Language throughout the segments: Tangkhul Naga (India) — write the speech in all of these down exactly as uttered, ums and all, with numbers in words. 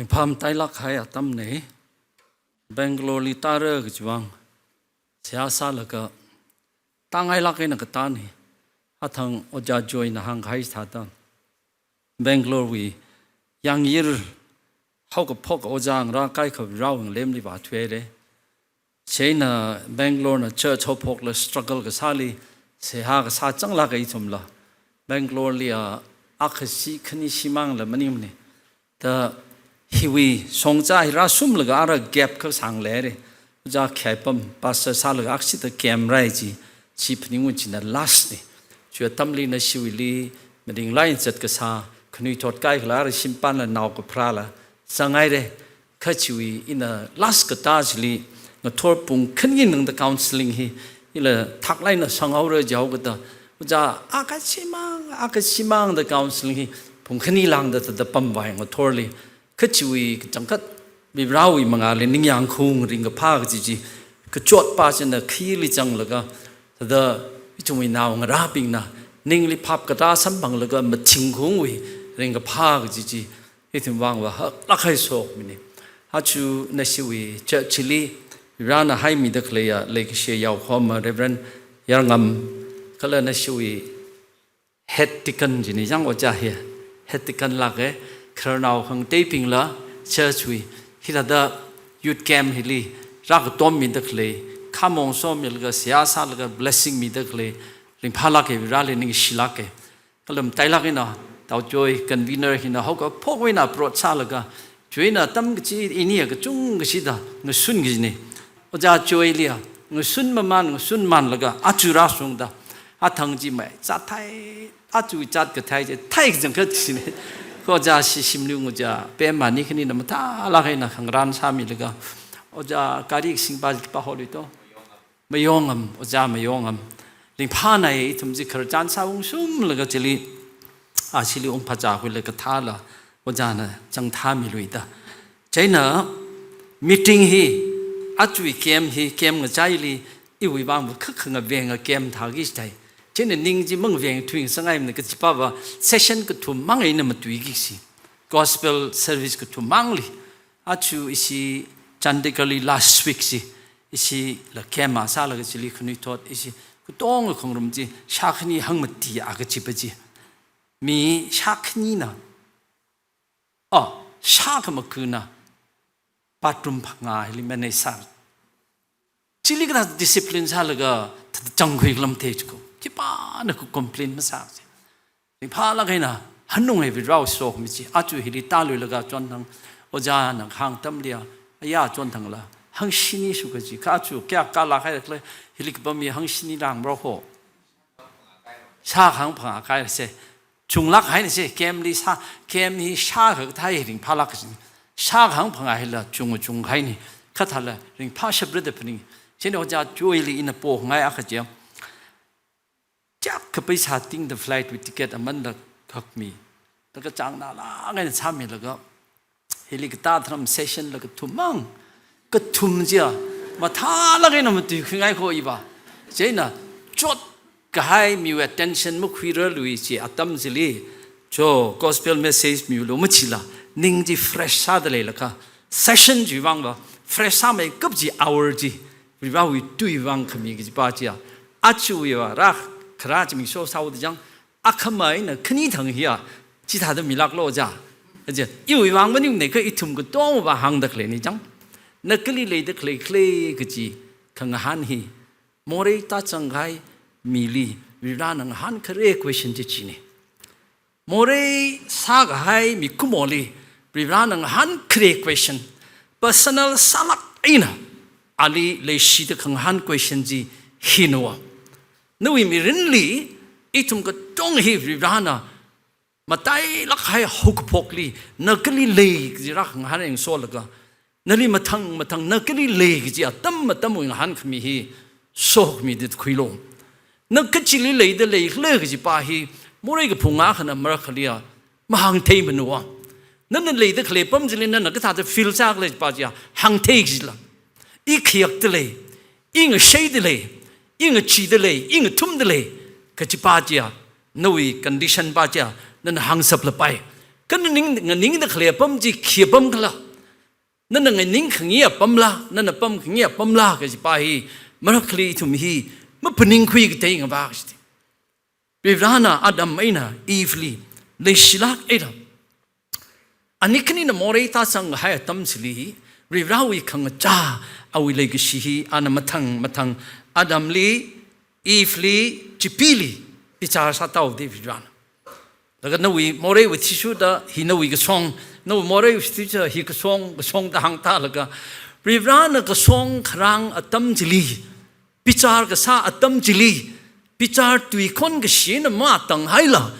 Pham tailak hai atamna, Bangalore li tāra kajiwui vang seihā sālaga tāngailak eina katāna. Athang Ojā Joy na hāngkahai thāda, Bangalore wui yangyir haokaphok ojā ngarā kaikha Varewui ngalemli vāthuihaira. Chieina Bangalore na church haophokla struggle kasāli seihā kasā changlāk eina ithumla Bangalore li a, akha shi khani shimangla maningmana. Da hiwui shongza hi rāsumlaga ara gap kasāng leira. Ojā Khaipam pastor sālaga akshida camp rai chi, chi phaningwui china last na. Chiwui atamli nashiwuili maringlāk eina zat kasā, khanuithot kaikhala ara shimpanla nao kapharāla zanghaira. Kha chiwui ina last katā chili ngathor pung khani nangda counseling hi ila thaklāk eina sanghaora jihaokida, ojā akha shimang, akha shimang da counseling hi pung khani lāngda thāda pamvai ngathorli. Kha chiwui kachangkhat Varewui mangāli ningyāng khaung ringkaphā kaji chi, kachotpa china khili zanglaga, thāda ithumwui naongarābingna ningli phap katā samphanglaga mathing khaungwui ringkaphā kaji chi, ithumwui vang vāhaklāk hai sokmina. Aja nashiwui church chili Varena haimida khaleiya leikashi yaokahoma Reverend Yarngam, kala nashiwui head deacon china chang ojā hi, head deacon lāka, khararnao khangateibingla church wui hithāda youth camp hili rākatommida khalei, khamong somilaga seihā sālaga blessing mida khalei, ringphālāka, Vareli ningshilāka. Kala matailāk eina Tao Joy convener hina haokaphokwui eina approach sālaga, Joy na atam kachi ini a kachungkha shida ngasun kajina. Ojā Joy liya ngasun maman, ngasun manlaga aja rāshungda, athang chi mai zat thai, aja zat kathai chi thai kachangkhat shina. Kha ojā shi shimli ojā pem mani khanina mathālāk eina khangarān sāmilaga, ojā kari kasingpa chi pa holi to. Mayongam, ojā Mayongam. Ringphānai, ithum chi khararchan sā ungsumlaga chili, a chili ungphāchā khuilaga thāla, ojāna chang thāmiluida. Chieina meeting hi, ajawui camp hi, camp ngachaili, iwui vang va khakha ngavenga camp thāki stai. Chieina ning chi mangaveng thuing sangaimana kachipava session kathum mang eina matuiki si. Gospel service kathum mangli. Aja ishi Chandigarh li last week si, ishila camp a sālaga chili khanuithot ishi katonga khongrum chi shākhani hangmati a kachipa chi. Mi shākhanina, oh, shākhamakuna bathroom phangā hili manage sā. Chili kathā discipline sālaga thāda changkhui kalam thei chiko. Khipāna kha complain masā chi. Ringphālāk eina hanung e Varewui sokhami chi. Aja hili tāluilaga chonthang, ojāna hāng atamliya, aya chonthangla hangshini shuka chi. Kha aja kayākha lāk haira khala, hili kapam mi hangshini rāngarok ho. Shākha phangā kahaira se. Chunglāk haina se, camp li sā, camp hi shākha kathā hi ringphālāk kaji. Shākha phangā hila chung chunghaina. Kha thāla ringphāshapra da phaning. Chieina ojā Joy li ina pongai akha chi. Chak kapai sātingda flight wui ticket amanla khakmi. Laga chang nalāk eina sāmilaga, hili katā tharam session la kathum mang. Kathum chiya mathālāk eina matuikhuingai kho iva. Chieina chotkahai miwui attention makhuirarlui chi atam chili, cho gospel message milu machila, ning chi fresh sāda leilakha, session chiwui vang va fresh sāmeikap chi hour chi, Varewui tuiwui vang khami kajipa chiya. Ajawui va rā kharā chi miso sāhaoda chang, akhamei eina khani thang hiya, chithāda milāklo ja. Aja, iwui vang maningmana kha ithum katonga va hāngda khaleina chang. Na kali leida khalei khala kaji khangahān hi, morei tāzanghai mili Varena ngahānkhare question chi china. Morei sākahai mikumoli Varena ngahānkhare question, personal sālāk eina ali leishida khangahān question chi hina va. Nawui mirinli ithum katonga hi Varena matailāk kahai haokaphokli na kali lei kaji rākhangahān eina solaga, nali mathang mathang na kali lei kaji atam atamwui ngahānkhami hi sokmida khuilo. Na kachili leida leikhala kajipa hi morei kaphunga akhana marakhaliya mahāngtheimana va. Nana leida khalei apam chili nana kathāda feel sākhala kajipa chiya hāngthei kajila. I khayakda lei, i ngasheida lei, i ngacheeda lei, i ngathumda lei kajipa chiya, nawui condition pa chiya nana hāngshap lapai. Kha na ning, nganingda khalei apam chi khi apam khala? Nana nganing khangi apamla, nana pam khangi apamla kaji pa hi, marakhali ithum hi maphaningkhui katei ngavā kajite. Varivarana Adam eina Eve li leishilāk eina, ani khanina morei tāsang kahai atam chili, Varivarawui khangachā awui leikashi hi ana mathang mathang Adam li, Eve li, chipili bichar sāthaoda Varivarana. Laga nawui moreiwui athishurda hi nawui kasong, nawui moreiwui athishurda hi kasong, kasong da hāngda laga, Varivarana kasong kharang atam chili, bichar kasā atam chili, bichar tui khon kashina matang haila,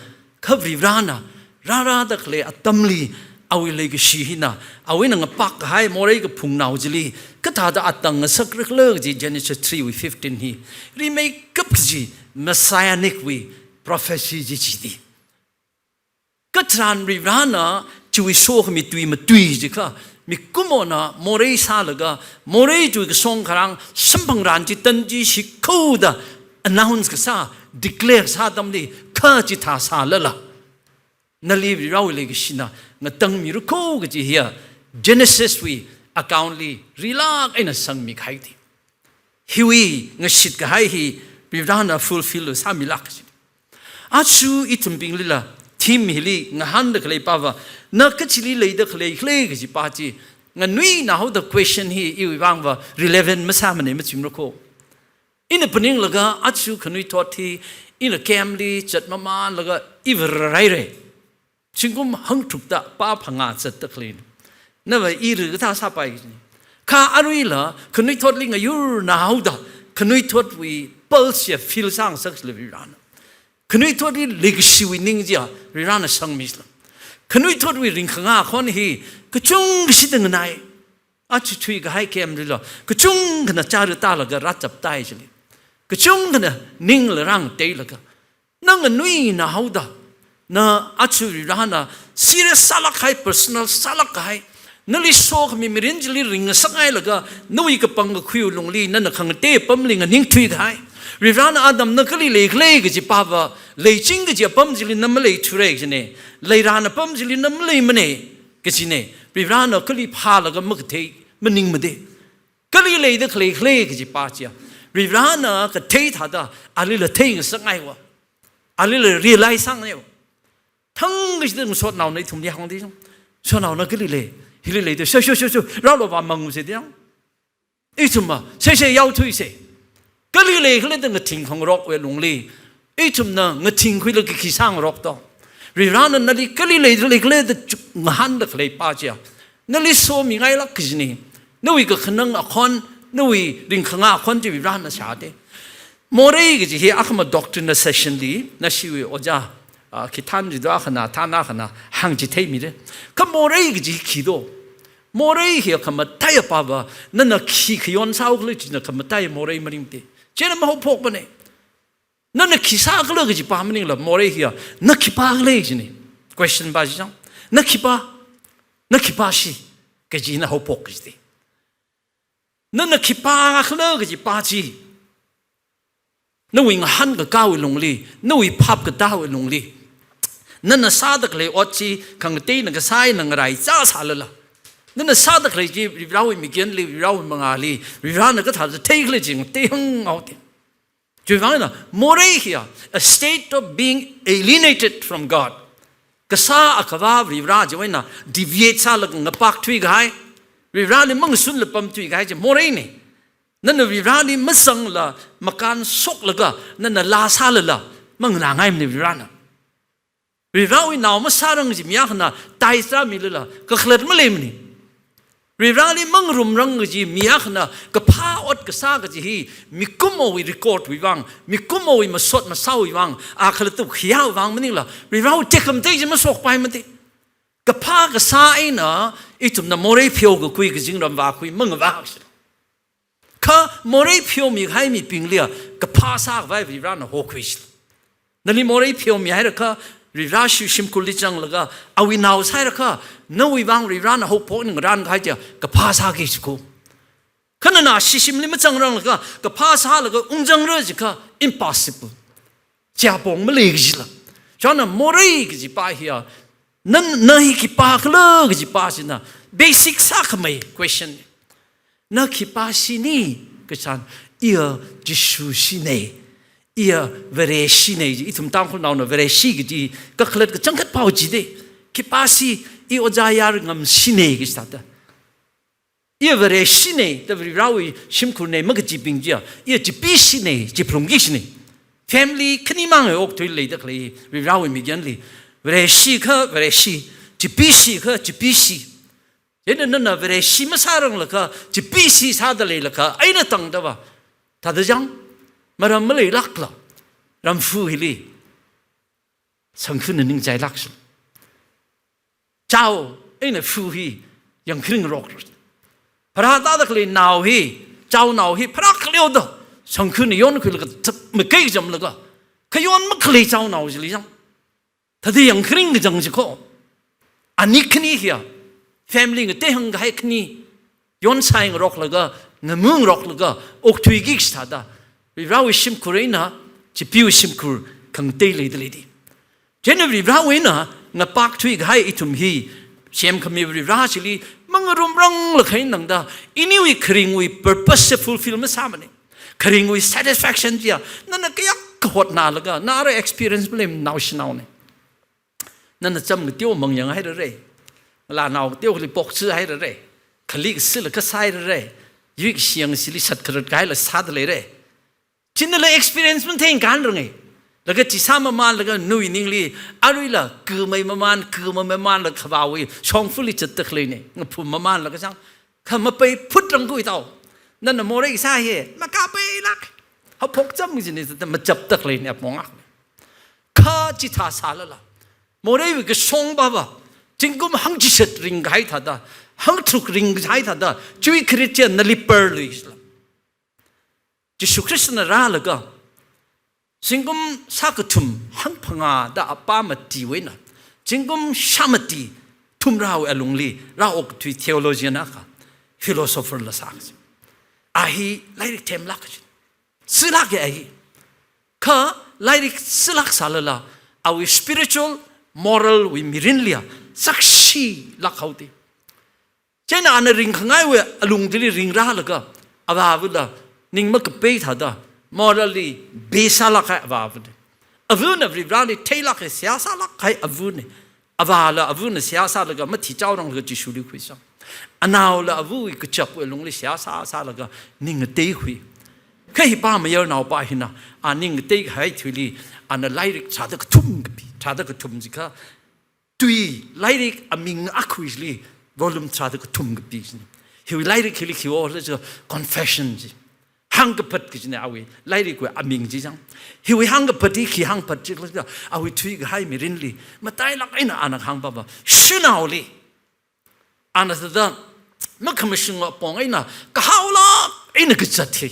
kha Varivarana rārada khalei atamli, awui leikashi hina, awui eina ngapak kahai morei kaphungnao chili kathāda atang ngasakra khala kaji Genesis three wui fifteen hi rimeikap kaji Messianic wui prophecy chi chiti. Kha tharan Varivarana chiwui sokhami tui matui jiakha, mikumona morei sālaga, morei chiwui kasong kharang samphangran chi tan chi shikhoda announce kasā, declare sā atamli, kha chithā sālala, nali Varivarawui leikashina ngatangmira kho kaji hiya Genesis wui account li rilāk eina sangmi kahai ti. Hiwui ngashit kahai hi Varivarana fulfill sāmilāk kaji. Aja ithumbinglila theme hili ngahānda khalei pava, na kachili leida khalei khala kaji pa chi, nganuina haoda question hi iwui vangva relevant masāmana machimra kho. Ina phaninglaga aja khanuithot hi, ina camp li zatmamānlaga iva rāhaira. Zingkum hangtharukda pa phangā zatda khaleina. Nava ira kathā sāpai kajina. Kha aruila khanuithotli ngayurna haoda, khanuithotwui pulse chiya feel sāngasak sila Varivarana. Khanuithotli leikashiwui ning chiya Varivarana sangmi sila. Khanuithotwui ringkhangā khon hi kachungkha shida nganai. Aja thuikahai camp lila kachungkhana chara tālaga rāchaptai chili, kachungkhana ningla rāngateilaga, na nganuina haoda, na aja Varivarana serious sālāk kahai, personal sālāk kahai, nali sokhami mirin chili ringngasakngailaga, nawui kapangkakhuiwui lungli nana khangatei apamli nganingthui kahai. Varivarana Adam na kali lei khala kaji pava, leiching kaji apam chili na maleithura kajina. Leiran apam chili na maleimana kajina. Varivarana kali phālaga makathei maningmade. Kali leida khalei khala kaji pa chiya, Varivarana kathei thāda alila theingasakngaiwa, alila realize sāngaiwa. Thangkachida ngasotnaona ithumli hāngda, ngasotnaona kali lei, hili leida, sho, sho, sho, sho, rālu va mangse da. Ithumva, se, se, yaothuise. Kali lei khala da ngathing khangarokwui lungli, ithumna ngathingkhuilaga khi sāngarok to? Varivarana nali kali lei, lei khala da chu-, ngahānda khalei pa chiya, nali somingailāk kajina. Nawui kakhanang akhon, nawui ringkhangā akhon chi Varivarana shāda. Morei kaji hi akhama doctrine session li, nashiwui ojā, ah, khi thanri do akhana, than akhana hāngchitheimira. Kha morei kaji hi khi do? Morei hiya khamataiya pava, nana khi khayon sāhao khala china khamataiya morei maringmade. China mahaophokmana. Nana khi sākhala kaji pa maningla morei hiya, na khipākhala kajina. Question pa chi chang. Na khipā, na khipāsi kajina haophok kajite. Nana khipākhala kaji pa chi, nawui ngahānkakāwui lungli, nawui phap katāwui lungli, nana sāda khalei ot chi khangateina kasā eina ngaraichā sālala, nana sāda khalei chi Varivarawui mikyanli, Varivarawui mangāli, Varivarana kathāda theikhala chi ngateihānghaoda. Chiwuivang eina morei hiya a state of being alienated from God. Kasā Akhavā Varivara chiwui eina deviate sālaga ngapakthui kahai, Varivarali mangasunla pamthui kahai chi moreina. Nana Varivarali mazangla makānshoklaga nana laa sālala manganāngaimana Varivarana. Varivarawui nao masārang kaji mi akhana tithe rāmilala kakhalat maleimana. Varivarali mangarumrang kaji mi akhana kaphā ot kasā kaji hi mikumowui record wui vang, mikumowui masot masāwui vang, a khalatta khayāwui vang maningla, Varivarawui tekhamatei chi mashokpaimada. Kaphā kasā eina ithumna morei pheokakhui kazingram vākhui mangavā. Kha morei pheomi kahai mibingliya kaphā sākhavai Varivarana hokhuisi. Nali morei pheomi hairakha, Varivara shimkhurli zanglaga awui nao sāhairakha, nawui vang Varivarana haophok eina ngarānkahai chiya kaphā sāki jiko. Kha nana shishimli mazangranglaga, kaphā sālaga ungzangra jiakha impossible. Chiya pong malei kajila. China morei kaji pa hiya Nana hi khipākhala kaji pa china basic sākhamei question. Na khipā shini kachān, iya Jishu shini, iya Vare shini ji. Ithum Tangkhulnaona Vare shi kaji kakhalat kachangkhat pao jide. Khipā shi, i ojā yarngam shini kaji thāda. Iya Vare shini, da Varivarawui shimkhurne makajibing chiya, iya Chipeeshini, chiphalungki shini. Family khanimang okthuili leida khalei Varivarawui mikyanli, Vare shi kha Vare shi, Chipeeshi kha Chipeeshi. Chieina nana Vare shi masāranglakha, Chipeeshi sāda leilakha, eina tangda va, thāda jang, maram maleilākla, ramfu hili, shangkhurna ningchailāksa. Chao, eina fu hi yangkharing rok. Pharātāda khalei nao hi, chaonao hi, pharā khaleoda, shangkhurna yonkhuilaga, thap makei kajamlaga, khayon makhalei chaonao chili jang, thāda yangkharing kajang chi kho. Ani khani hiya, family ngatei hāngkahai khani, yonsai ngaroklaga, ngamung ngaroklaga, okthuiki kaji thāda, Varivarawui shimkhur eina, Chipeewui shimkhur khangatei leida leidi. Chieina Varivarawui eina ngapakthuikahai ithum hi, semkhami Varivara chili mangarumranglakha eina tangda, iniwui kharingwui purpose chi fulfill masāmane. Kharingwui satisfaction chiya, nana kayākha hotnalaga, nara experience malei naoshinaone. Nana cham kateo mangyang hairare. Ngalānao kateoli pokchi hairare. Khali kasila kasā hairare. Yuikshi yangshili shat kharat kahaila sāda leire. Chinala experience matheng kanrange. Laga chi sāmamanlaga nawui ningli, aruila, khamei maman, khamei mamanla khavāwui shongfali zatda khaleine. Ngaphum mamanlaga chang, kha mapei phutrang kui tao. Nana morei sā hi, makapeilāk. Haphok cham kajine, zata machapda khaleine, apong ak. Kha chithā sālala, moreiwui kashong pava, zingkum hangchishat ringkahai thāda, hangtharuk ringkahai thāda, chiwui kharit chiya nali parluisila. Jishu Khristana rālaga, zingkum shākathum hangphangāda apā matiwui eina, zingkum shāmati thumrawui alungli rāokthui theologian akha, philosopher la sā kaji. A hi lairik themlāk kaji. Silāke a hi. Kha lairik silāk sālala, awui spiritual, moral wui mirinliya, sakshilāk haode. Chieina ana ringkhangaiwui alung chili ringrālaga, avāvula, ning makapei thāda, morally, be sālāk kahai avāvune. Avana Varivarali theilāk kahai, seihā sālāk kahai avune. Avāla avana seihā sālaga, mathichaoranglaga Jishuli khuisang. Anaola avawui kachapwui alungli seihā sā, sālaga, ning ngateikhui. Kha hi pa mayarnao pa hina, a ning ngateikahai thuili, ana lairik tharāda kathum kapi, tharāda kathum jikha, tui lairik aming akhuili, volume tharāda kathum kapi jine. Hiwui lairik hili khi o la jiakha confession ji. Hāngkaphat kajine awui lairikwui aming chi chang. Hiwui hāngkaphat hi khi hāngphat chi khala jiakha awui thuikahai mirinli, matailāk eina ana hāngpapa, shanaoli, ana thāda makhamashung apong eina, kahaolāk eina kazat hi,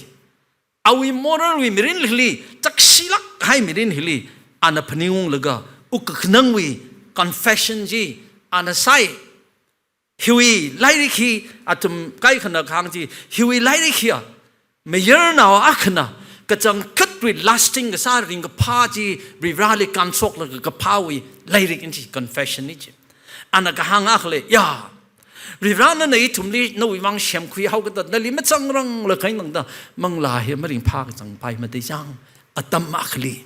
awui moral wui mirin hili, sakshilāk kahai mirin hili, ana phaningunglaga, wukkhanangwui confession chi ana sāi. Hiwui lairik hi, athum kaikhana kahāng chi, hiwui lairik hiya, mayarnao akhana kachangkhatwui lasting kasā ringkaphā chi, Varivarali kānshoklaga kaphāwui lairik eina chi, confession eina chi. Ana kahāng akha lei, ya, Varivara nana ithumli nawui vang semkhui haokada, nali mazangranglakha eina tangda, manglā hi maringphā kachangpai matei chang, atam akhali.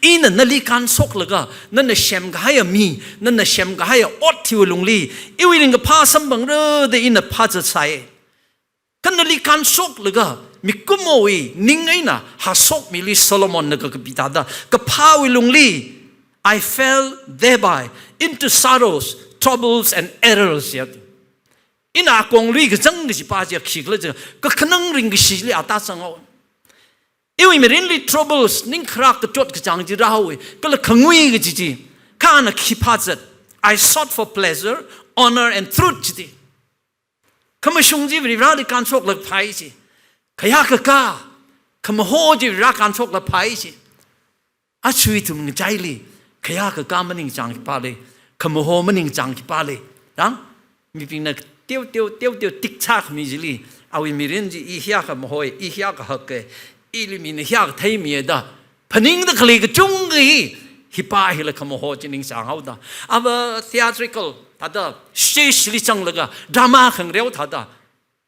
Ina nali kānshoklaga, nana semkahaiya mi, nana semkahaiya ot hiwui lungli, iwui ringkaphā samphangra da ina phāzatsai. Kha nali kānshoklaga, mikumowui ning eina hāshokmili Solomonna kakapi thāda, kaphāwui lungli, "I fell thereby into sorrows, troubles and errors," ya. Ina akong lui kazang kaji pa chiya khikhala jiakha, kakhanang ringkashili ata zanghao. Iwui mirinli troubles, ning kharā kachot kachāng chi rāhaowe, kala khangui kaji chi, kha ana khi phāzat, "I sought for pleasure, honor and truth," jide. Khamashung chi Varivarali kānshoklaga phāi ji. Khayākakā, khamaho chi Varivara kānshoklaga phāi ji. Aja ithum ngachaili, khayākakā maningchāng khipā lei, khamaho maningchāng khipā lei. Rang? Mibingna teo, teo, teo, teo, tik sākhami chili, awui mirin chi, i hiyākha mahoi, i hiyākha hake, ili mina hiyākha theimiya da phaningda khalei kachungkha hi, Hipa hila khamaho chi ningsang haoda. Ava theatrical thāda, stage li zanglaga, drama khangareo thāda,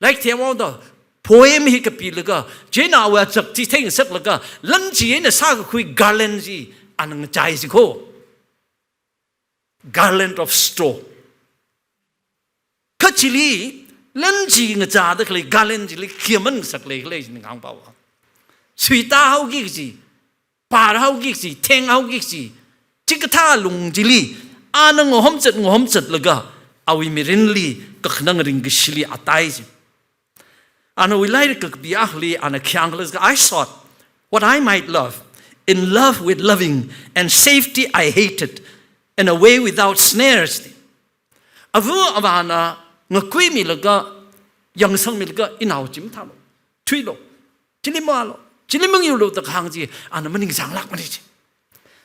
like themwangda, poem hi kapilaga, chieina awui achak chi theingasaklaga, lan chi eina sākakhui garland chi ana ngachai chi kho. Garland of straw. Kha chili, lan chi ngachāda khalei garland chili khi aman ngasak leikhala chi ninghang pao. Suita haoki kaji, par haoki kaji, theng haoki kaji, chikathā lung chili, ana ngahomzat ngahomzatlaga, awui mirinli kakhanang ringkashili atai chi. Ana awui lairik kakapi akhali ana khi hāngkhala jiakha, "I sought what I might love, in love with loving, and safety I hated, and a way without snares." Ava avāna ngakuimilaga, yangsangmilaga, inao chi mathālu, thuilu, chili mavālu, chili mangayurlu da kahāng chi, ana maningsanglākmana chi.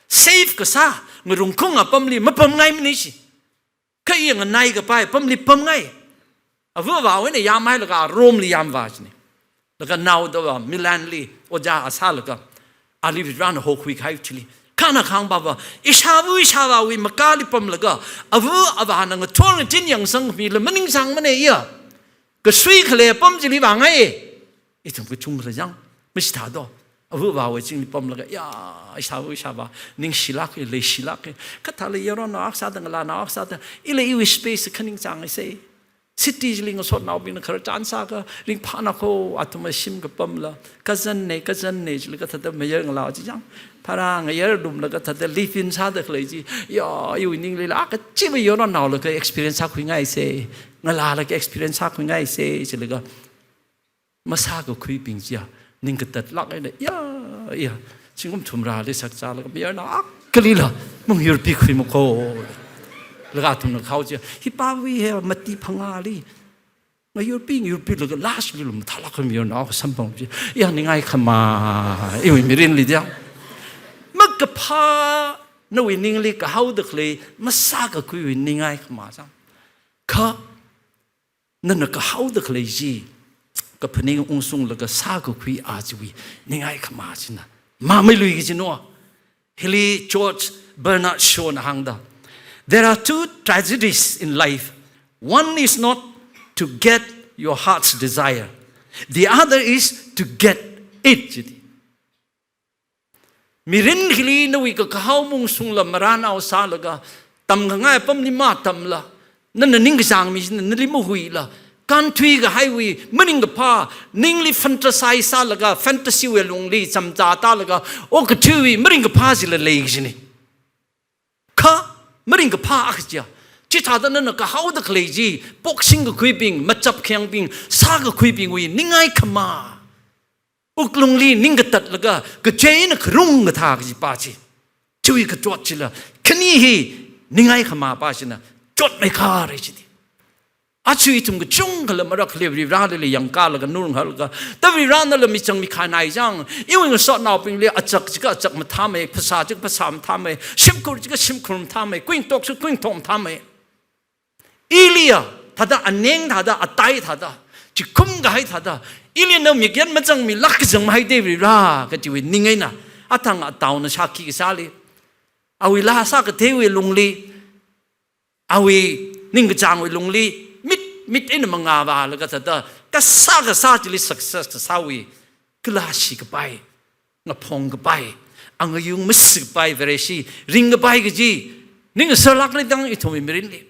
Safe kasā, ngarungkhung apamli mapamngaimana chi. Kha iya nganai kapai apamli pamngai. Ava avāwui eina yāmhailaga Rome li yāmvā china. Laga naoda va Milan li ojā sālaga, ali Varena hokhui kahai chili. Kha ana kahāng pava, ishāva ishāvāwui makali pamlaga, ava avāna ngathor ngachin yangsangmila maningsangmana iya. Kasui khalei apam chili vāngai. Ithum kachungkhala chang, mashitha do. Ava avāwui chingli pamlaga, ya, ishāva ishāvā, ningshilāka, leishilāka. Kathāla yaronao akha sāda, ngalānao akha sāda, ila iwui space kha ningsangngaisa. City chili ngasotnaobingna khararchan sākha, ringphāna kho, athumwui shim kapamla, kazanna, kazanna, chili kathāda mayar ngalā chi chang. Phara ngayar lumlaga thāda live-in sāda khalei chi, ya, iwui ninglila, kachiva yaronnaola kha experience sākhuingaisa, ngalāla kha experience sākhuingaisa, chilaga masākakhuibing chiya, ning katatlāk eina, ya, ya, zingkum thumrāli sakzālaga, mayarnao akhalila mangayurpikhuima kho. Laga athumna kahao chiya, hipāwui hi mati phangāli ngayurpi, ngayurpilaga last li lum thālāk kha mayarnao samphang chi, ya, ningai khama, iwui mirinli dia. Makaphā, nawui ningli kahaoda khalei, masākakhuiwui ningai khama chang. Kha nana kahaoda khalei chi kaphaning ungsunglaga sākakhui a chiwui ningai khama china mamānlui kajina. Hili George Bernard Shawna hāngda, "There are two tragedies in life. One is not to get your heart's desire. The other is to get it," jida. Mirin hili nawui kakahao maungsungla marānao sālaga, tamkhangai apamli matamla, nana ningkachāngmi china nali mahuila, kānthui kahaiwui maringkaphā, ningli fantasize sālaga, fantasy wui lungli chamchā tālaga, okathuiwui maringkaphā chila lei kajina. Kha maringkaphā akha chiya, chithāda nana kahaoda khalei chi, poksingkakhuibing, machapkhangbing, sākakhuibingwui ningai khama, wuklungli ning katatlaga, kacheina kharung kathā kajipa chi, chiwui kachot chila, khani hi ningai khamapa china chotmeikharra chida. Aja ithum kachungkhala marakli Varivarali yangkalaga nurunghalaga, ta Varivaranala michang mikhanai chang, iwui ngasotnaobingli achak chikha achak mathāmei, phasā chikha phasā mathāmei, shimkhur chikha shimkhur mathāmei, kuingatok chikha kuingatok mathāmei. Iliya, thāda aneng thāda, atai thāda, chikhum kahai thāda, ili na mikyan machangmilāk kachang mahaida Varivara kajiwui ning eina, athang ataona shākhi kasāli, awui laa sākatheiwui lungli, awui ningkachāngwui lungli, mit, mit eina mangā vālaga thāda, kasā kasā chili success kasāwui, kala shikapai, ngaphong kapai, angayung masi kapai, Vareshi ringkapai kaji, ning serlākli tang ithumwui mirinli.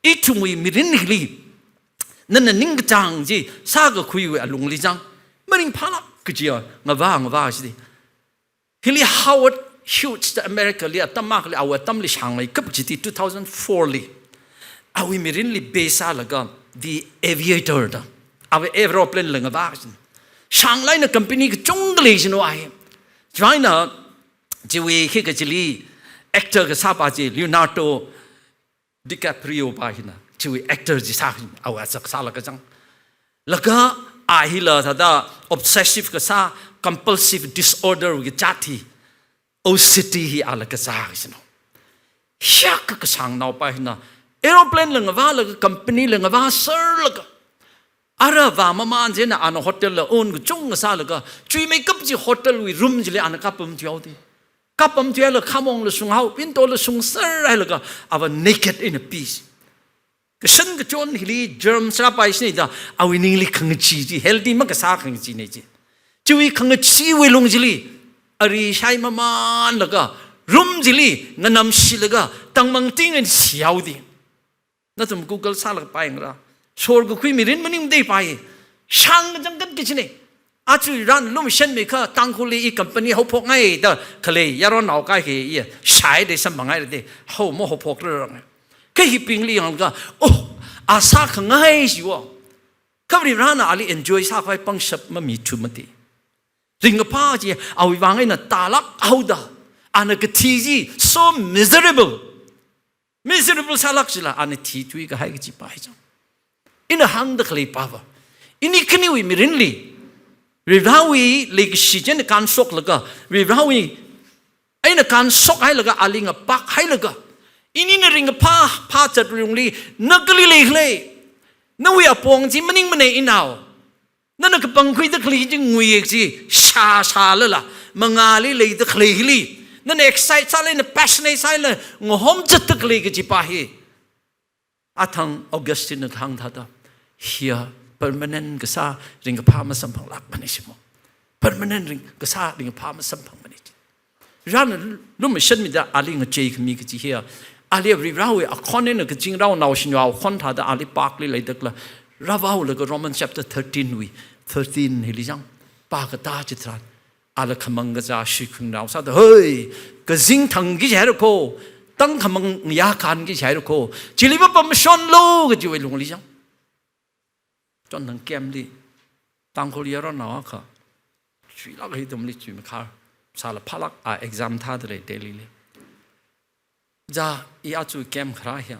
Ithumwui mirin hili, nana ningkachāng chi sākakhuiwui alungli chang, maringphālāk kajiya ngavā ngavā chida. Hili Howard Hughes da America li atam akhali, awui atamli shāngmeikap chida, two thousand four li. Awui mirinli base sālaga The Aviator da, awui aeroplane la ngavā kajina. Shānglāk eina company kachungkha lei kajina ahi. China, chiwui khikha chili actor kasāpa chi, Leonardo DiCaprio pa hina, chiwui actor chi sā kajina, awui achak sālaga chang. Laga a hila thāda obsessive kasā, compulsive disorder wui kazāt hi, O C D hi ala kazā kajina. Hiyākha kashāngnaopa hina, aeroplane la ngavālaga, company la ngavāserlaga, ara vāmamān chieina ana hotel la own kachungkha sālaga, chuimeikap chi hotel wui room chili ana kapam thuihaoda. Kapam thuilaga khamongla shunghao, windowla shungser hailaga, ava naked eina pi. Kashan kachon hili germs rāpai shinida, awui ningli khangachee chi, healthy makasā khangachee nei chi. Chiwui khangacheewui lung chili, ari shai mamanlaga, room chili, nganamshilaga, tangmang ting eina sihaodi. Nathum Google sālaga paingra. Shor kakhui mirin maningmada pai. Shang kachangkhat kachine. Aja Varena lumashanmi kha Tangkhulli i company haophokngaida khalei yaron naokai hi i shaida samphangngaira de. Hao mahaophokrar rang. Kha hibingli yanglaga, oh, a sākhangai chiwo. Kha Varena ali enjoy sākhavai pangshap mamithu mati. Ringkaphā chi awui vang eina tālāk haoda. Ana kathi chi so miserable. Miserable sālāk chila, ana thithui kahai kajipa hi chang. Ina hāngda khalei pava, ini khaniwui mirinli, Varivarawui leikashi china kānshoklaga, Varivarawui eina kānshok hailaga, ali ngapak hailaga, inina ringkaphā phāzat lungli, na kali leikhala? Nawui apong chi maningmana inao. Nana kapangkhuida khalei chi nguiya kaji shāshālala, mangāli leida khalei hili, nana excite sālala, nana passionate sālala, ngahom zatda khalei kajipa hi. Athang Augustine na kahāng thāda, hiya permanent kasā ringkaphā masamphanglākmana shimo. Permanent ring, kasā ringkaphā masamphangmana chi. Varena lumashanmida ali ngacheikhami kaji hiya. Ali Varivarawui akhon eina kazingrao naoshinao akhon thāda ali park li leida kala rāvaolaga Romans chapter thirteen wui, thirteen hili chang. Pākatā chitharan, ala khamang kazā shikhuingnao sāda, hoi, kazing thangki jihaira kho, tang khamang ngayā kanki jihaira kho, chili mapamshonlu kajiwui lungli chang. Chonthang camp li, Tangkhul yaron nao akha, chuilāk hi ithumli chuimakhar sāla phālāk, a exam thāda lei Delhi li. Ja, i aja camp kharā hiya,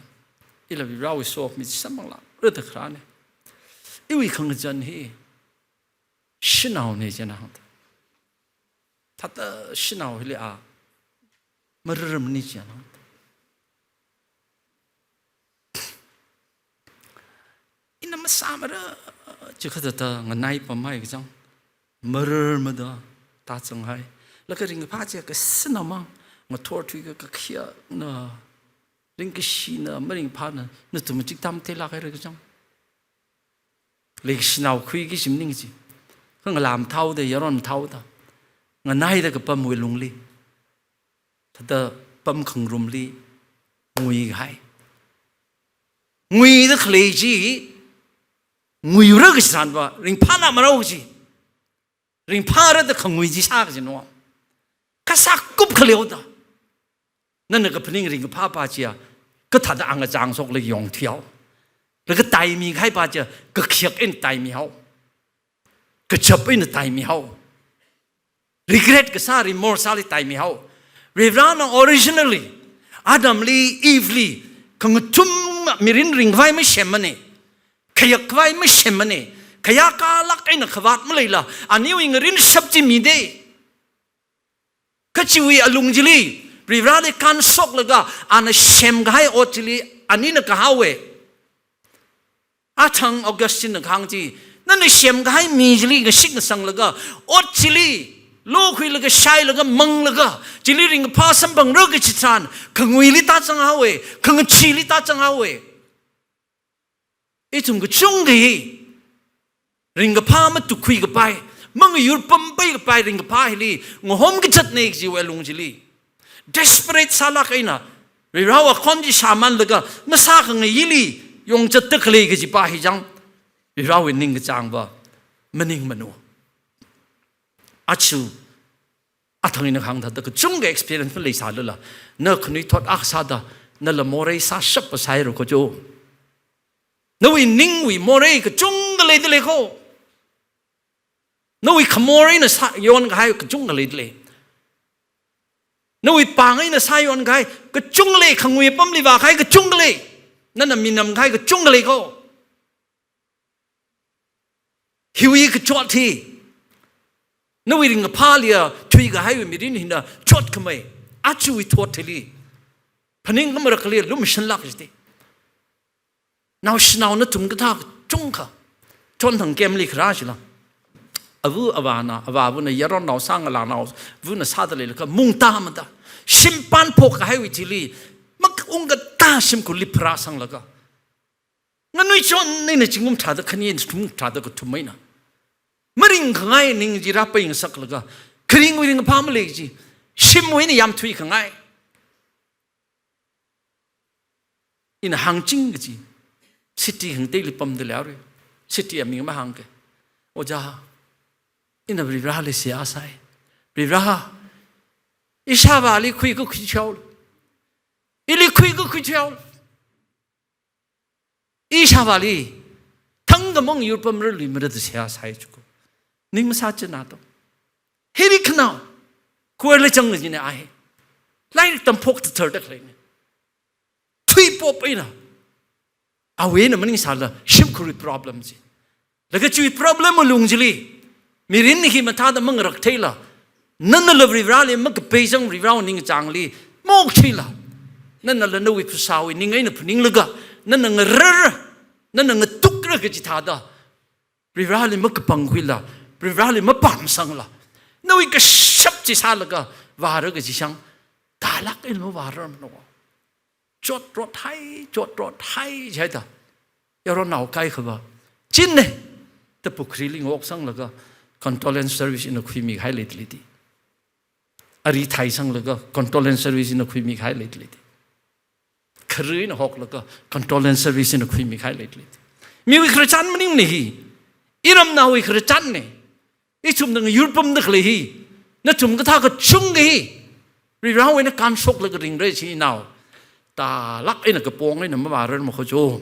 ila Varivarawui sokhami chi samphanglākra da kharāna. Iwui khangazan hi shanaona china hāngda. Thāda shanao hili a mararmana china hāngda. Ina masāmara chikathāda nganaipamhai kachang. Mararmada tāzanghai. Laga ringkaphā chi kasāna mang, ngathor thuiakha kakhayakna, ringkashina, maringphāna, nathum chiktam theilāk haira kachang. Leikashinao khuiki shim ning chi. Kha ngalam thaoda, yaron thaoda, nganaida kapamwui lungli, thāda pamkhangarumli nguihai. Nguida khalei chi, nguira kachitharanva, ringphāna marao chi. Ringphāra da khangui chi sā kachina. Kasā kup khaleoda. Nana kaphaning ringkaphāpa chiya, kathāda angachang shoklaga yongthuihao. Laga taimikahaipa chiya, kakhayak eina taimihao. Kachap eina taimihao. Regret kasā, remorse sāli taimihao. Varivarana originally Adamli, Eveli, khangathum mirin ringkhavai masemmana. Khayak khavai masemmana. Khayākalāk eina khavāt maleila, aniwui ngarinshap chi mida. Kha chiwui alung chili, Varivarali kānshoklaga, ana semkahai ot chili, anina kahaowa. Athang Augustine na kahāng chi, nana semkahai mi chili ngashit ngasanglaga, ot chili lokhuilaga, shailaga, manglaga, chili ringkaphā samphangra kachitharan, khanguili tāzanghaowa, khangacheeli tāzanghaowa. Ithum kachungkha hi, ringkaphā matukkhui kapai, mangayur pampai kapai ringkaphā hili, ngahom kazatna kajiwui alung chili. Desperate sālāk eina, Varivarawui akhon chi shāmanlaga, masākhangaili yongzatda khalei kajipa hi chang, Varivarawui ningkachāngva maningmana. Aja, athang ina kahāng thāda kachungkha experience maleisālala, na khanuithot akha sāda, nala morei sāshappa sāhaira kho jo. Nawui ningwui morei kachungkha leidalei kho. Nawui khamor eina sā, yonkahai kachungkha leidalei. Nawui pāng eina sāyonkahai kachungkha lei, khangui apamli vākahai kachungkha lei. Nana minamkahai kachungkha lei kho. Hiwui kachot hi, nawui ringkaphāliya thuikahaiwui mirin hina chotkhamei. Ajawui thot hili, phaning khamara khalei lumashanlāk jite. Naoshinao nathum kathā kachungkha, chonthang camp li kharā chila, Ava avāna, avāvana yaronnaosā ngalānaovana sāda leilakha mungtamada, shim panphokkahaiwui thili, mak ungkatā shimkhurli pharāsanglaga, nganuichon eina zingkum tharāda khani, zingkum tharāda kathum eina maringkhangai ning chi rāpeingasaklaga, kharingwui ringphā malei chi, shimwui eina yamthuikhangai. Ina hāngching kaji, city khangateili pamda leira. City aming mahāngke. Ojā, ina Varivarali seihā sāi. Varivara, ishāvāli khuikakhui chihaolu. Ili khuikakhui chihaolu. Ishāvāli thangkhamang yurpamra luimara da seihā sāi chuko. Ning masāchina to. Hili khanao, kuarli chang kajina a hi. Lairik tamphok thathar da khaleina. Thuipop eina, awui eina maningsāla shimkhurwui problem chi. Laga chiwui problem alung chili, mirin hi mathāda mangarak theila, nanala Varivarali makapei chang, Varivarawui ningchāngli maokthuila, nanala nawui phasāwui ning eina phaninglaga, nana ngarara, nana ngatukra kaji thāda, Varivarali makapangkhuila, Varivarali mapamsangla, nawui kashap chi sālaga vāra kaji shang, tālāk eina mavārarmano. Chotrot hai, chotrot hai jihaida, yaronnao kaikhava, chinne, da pukhrili ngoksanglaga, condolence service ina khuimikahai leidalei ti. Ari thaisanglaga, condolence service ina khuimikahai leidalei ti. Khare eina hoklaga, condolence service ina khuimikahai leidalei ti. Miwui khararchan maningmana hi. Iramnaowui khararchanna. Ithumna ngayurpamda khalei hi, nathum kathā kachungkha hi, Varivarawui eina kānshoklaga ringra chi nao. Tālāk eina kapong eina mavārarmako cho.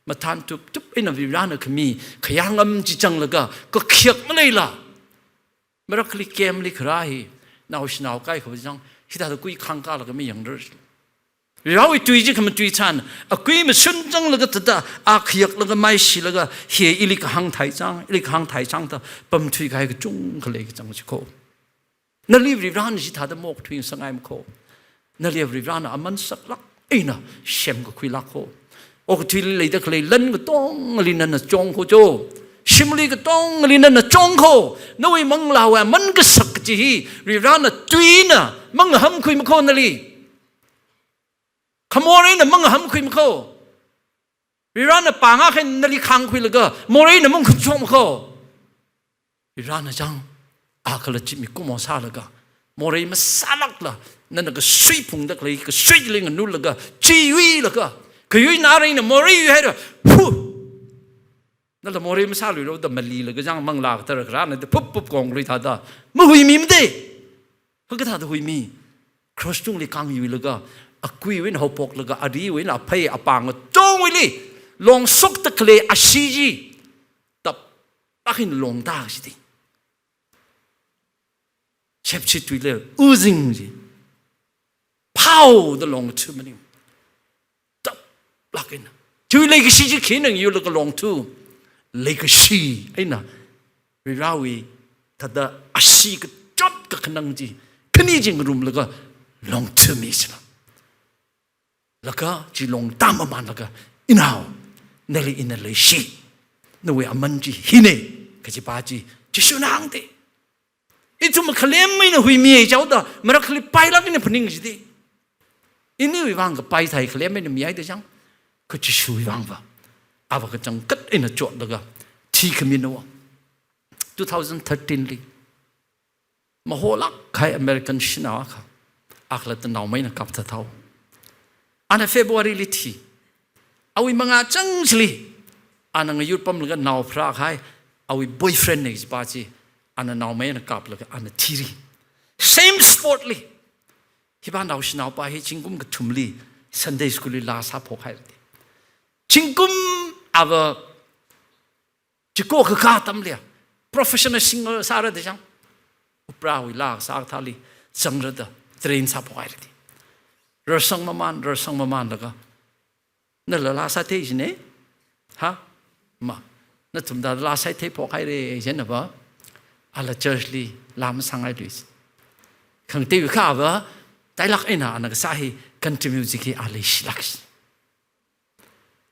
Mathān tuptup eina Varivarana khami khayāngam chi changlaga, kakhayak maleila, marakhali camp li kharā hi, naoshinao kaikhava chang, hithāda kui khangkālaga mayangra. Varivarawui tui chi khamatui tharan, akui mashun changlaga thāda, a khayaklaga maishilaga, hi ili kahāng thai chang, ili kahāng thai chang da pamthuikahai kachungkha lei kachang chiko. Nali Varivarana chithāda maokthuingasakngai mako. Nali Varivarana aman saklāk eina semkakhuilākko. Okathuili leida khalei lan katongali nana chongkho cho. Shimli katongali nana chongkho. Nawui manglāwui aman kasak kaji hi, Varivarana tuina mangahamkhui mako nali. Khamor eina mangahamkhui mako. Varivarana pāngakha eina nali khangkhuilaga, morei eina mangkhunchok mako. Varivarana chang, a kala chi mikumo sālaga, morei masālākla, nana kasui phungda khalei, kasuili nganulaga, chiyuilaga, kayuina rei eina morei yuihaira, hu! Nala morei masāluilo da malilaga chang manglā kathara kharāna da phup phup konglui thāda, mahuimimade. Kha kathāda huimi? Cross tungli kāngyuilaga, akuiwui eina haophoklaga, ariwui eina aphei apāng atongwuili longshokda khalei ashee chi, tāplāk eina longda kaji ti. Chepchituila, oozing chi. Phao da longthu maning. Tāplāk eina. Chiwui leikashi chi khina ngayurlaga longthu. Leikashi eina Varivarawui thāda ashee kachot kakhanang chi, khani chi ngarumlaga longthumi china. Laga chi longda mamanlaga, inao, nali ina leishi, nawui aman chi hina, kajipa chi, Jishuna hāngde. Ithum khalem eina huimi e chaoda, marakhali pailāk eina phaning jide. Iniwui vang kapai thai khalem eina mihaida chang, kha Jishuwui vangva, ava kachangkhat eina chotlaga thikhamina. Two thousand thirteen li, maholāk kahai American shanao akha, a khalatta naomei eina kapthat haowa. Ana February li thi. Awui mangā chang chili, ana ngayurpamlaga nao pharākahai, awui boyfriend na kajipa chi, ana naomei eina kaplaga ana thiri. Same spot li. Hipa naoshinaopa hi zingkum kathumli Sunday school li laa sāphok haira de. Zingkum ava chiko kakā atamli, professional singer sāra de chang. Opera wui laa sākathāli zangra da train sāphok haira de. Rarsang maman, rarsang mamanlaga, nala laa sāthei jine? Ha? Ma. Nathumda laa sātheiphok haira jinava, ala church li laa masāngailui. Khangateiwui khava, tailāk eina ana kasā hi country music hi a leishilāk.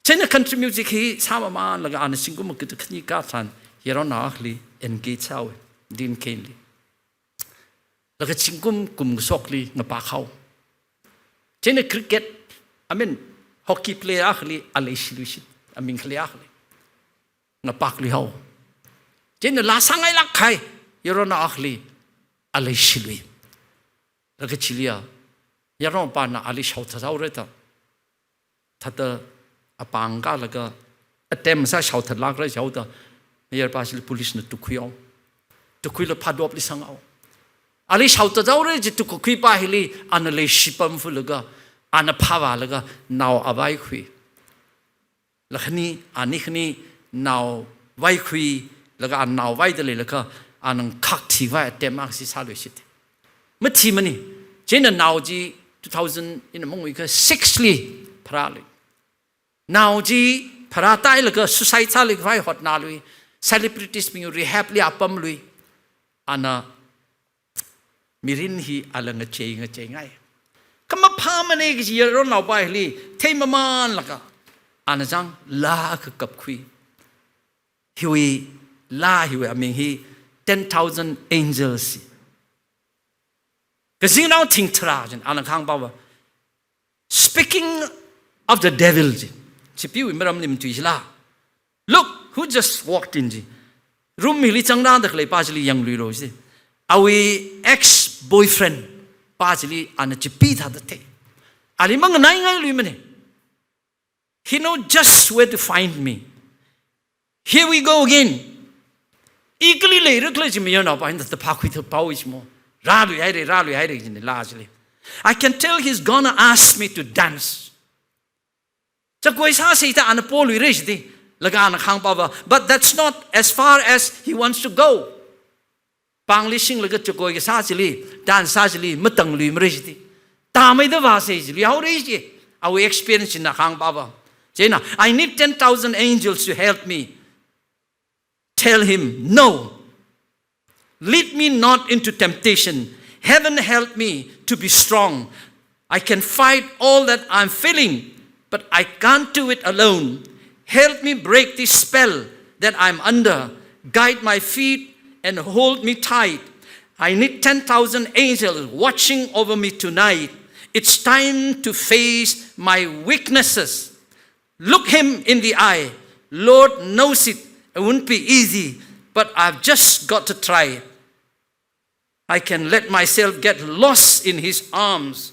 Chieina country music hi sāmamanlaga ana zingkum kida khani kathan yaronao akhali engage sāhaowa, Dean Cain li. Laga zingkum kum kashokli ngapak haowa. Chieina cricket, I mean, hockey player akhali a leishiluishit, aming khalei akhali. Ngapaklui haowa. Chieina laa sāngailāk kahai yaronao akhali a leishilui. Laga chiliya, yaronao pana ali shaothat haora da. Thāda apāng kālaga attempt sā shaothatlākra jihaoda, mayarpa chili police na tukkhui haowa. Tukkhuilaga phadopli sanghaowa. Ali shaothat haora ji tukkakhuipa hili ana leishi pamfulaga, ana phāvālaga nao avaikhui. Lakhani, ani khani nao vaikhui, laga a nao vaida leilaga, ana ngakhak thivai attempt akhali sāluishit. Mathimana. Chieina nao chi two thousand ina mangui ka six li pharālui. Nao chi pharātailaga suicide sālikhavai hotnālui. Celebrities bing rehab li apamlui. Ana mirin hi ala ngachei ngacheingai. Kha maphāmana kaji yaronaopa hili theimamanlaga, ana zang laa akha kapkhui. Hiwui laa hiwui aming hi Ten Thousand Angels. Kazingrao thingtharā china ana kahāngpava, "Speaking of the devil," ji. Chipeewui maramli matui jila. "Look who just walked in," ji. Room hili zangrāda khaleipa chili yangluilo ji. Awui ex-boyfriend pa chili ana chipee thāda thei. Ali manganaingailuimana. "He know just where to find me. Here we go again." I kali leira khala ji mayaonaopa hina thāda phākhui thāda pao ji mo. Rāluihaira, rāluihaira jina laa chili. "I can tell he's gonna ask me to dance." Chakoi sāsei da ana poluira jiti. Laga ana kahāngpava, "But that's not as far as he wants to go." Pāngli shinglaga chakoi kasā chili, dance sā chili, matangluimara jiti. Tāmeida vāsei ji, luihaora ji. Awui experience china kahāngpava. Chieina, "I need ten thousand angels to help me." Tell him, "No. Lead me not into temptation. Heaven help me to be strong. I can fight all that I'm feeling, but I can't do it alone. Help me break this spell that I'm under. Guide my feet and hold me tight. I need ten thousand angels watching over me tonight. It's time to face my weaknesses. Look him in the eye. Lord knows it. It won't be easy, but I've just got to try. I can let myself get lost in his arms.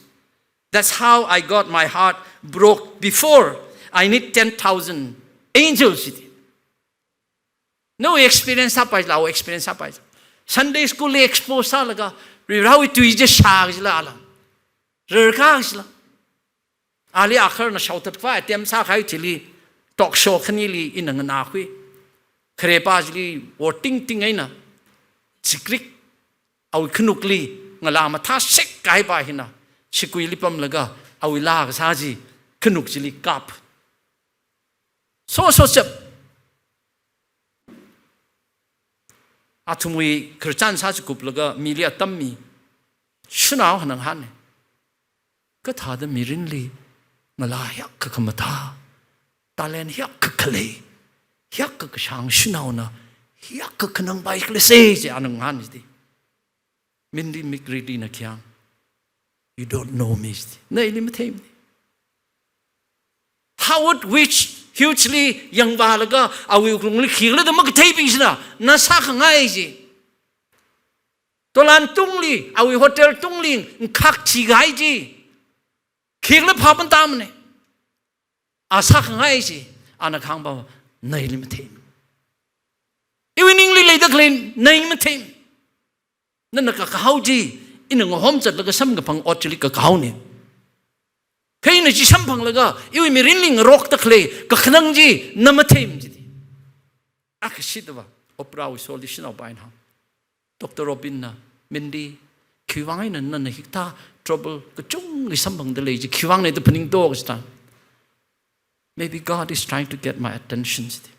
That's how I got my heart broke before. I need ten thousand angels," jiti. Nawui experience sāpai jila, awui experience sāpai jila. Sunday school li expose sālaga, Varivarāwui tui chi shā jila ala. Rarkā jila. Ali akharna shaothatkhavai attempt sākahai chili, talk show khanili ina nganākhui. Kharepā chili wortingting eina, chikrik, awui khanukli ngalā mathāshek kahaipa hina, shikuili pamlaga, awui laa kasā chi khanuk chili kap. So so chap. Athumwui khararchan sāchikuplaga mili atam mi, shanao hina ngahāna. Kathāda mirinli ngalā hiyākha khamathā, talent hiyākha khalei, hiyākha kashāng shanaona, hiyākha khanangpai khalei sei ji ana ngahān jiti. Mindy Migrady na khayang, "You don't know me," jiti. Na ili matheimana. Howard Hughes, Hughes li yangvālaga awui wuklungli khikhala da makatheibing china, na sākhangai ji. Tolan tungli, awui hotel tungli, ngakhak thikahai chi. Khikhala phāpam tāmana. A sākhangai chi, ana kahāngpa, na ili matheimana. Iwui ningli leida khalei, na ili matheimana. Nana kakahao chi, ina ngahom zatlaga samkaphang ot chili kakahaona. Kha ina chi samphanglaga, iwui mirinli ngarokta khalei, kakhanang chi, na matheimana jiti. Akha shitva, Oprah wui solution of buying hang. Doctor Robin na, Mindy, khiwuivang eina nana hikathā trouble kachungkha samphangda lei chi, khiwuivangna da phaningto kachita. Maybe God is trying to get my attention, jiti.